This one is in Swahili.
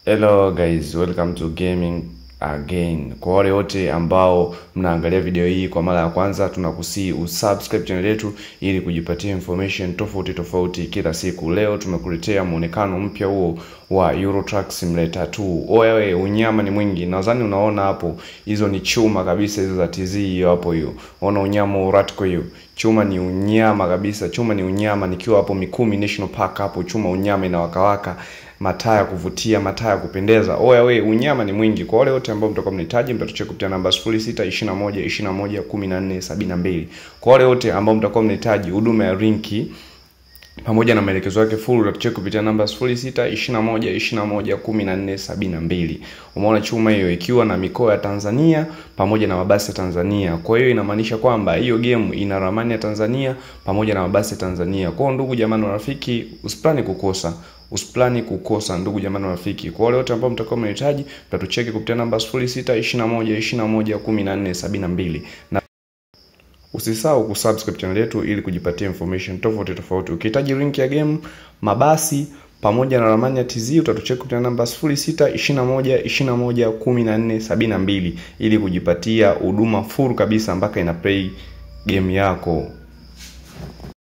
Hello guys, welcome to gaming again. Kwa wale wote ambao mnaangalia video hii kwa mara ya kwanza, tunakusii usubscribe channel yetu ili kujipatia information tofauti tofauti kila siku. Leo tumekuletea muonekano mpya huo wa Euro Truck Simulator 2. Oya, unyama ni mwingi. Nadhani unaona hapo, hizo ni chuma kabisa hizo za TZ hiyo hapo hiyo. Ona unyama uratko hiyo. Chuma ni unyama kabisa, chuma ni unyama. Nikiwa hapo Mikumi National Park hapo, chuma unyama inawakawaka, mataa ya kuvutia, mataa ya kupendeza. Oya we, unyama ni mwingi. Kwa wale wote ambao mtakuwa mnahitaji, mtatucheki kupitia namba 06 21 21 14 72. Kwa wale wote ambao mtakuwa mnahitaji huduma ya rinki pamoja na maelekezo yake full, utatucheki kupitia namba 06 21 21 14 72. Umeona chuma hiyo ikiwa na mikoa ya Tanzania pamoja na mabasi ya Tanzania. Kwa hiyo inamaanisha kwamba hiyo game ina ramani ya Tanzania pamoja na mabasi ya Tanzania. Kwa hiyo ndugu jamani rafiki, usiplani kukosa. Usiplani kukosa ndugu jamani rafiki. Kwa wale wote ambao mtakuwa mnahitaji, mtatucheki kupitia namba 06 21 21 14 72. Na usisahau kusubscribe channel yetu ili kujipatia information tofauti tofauti. Ukihitaji link ya game, mabasi pamoja na ramani ya TZ, utatucheki kupitia namba 06 21 21 14 72 ili kujipatia huduma full kabisa mpaka ina play game yako.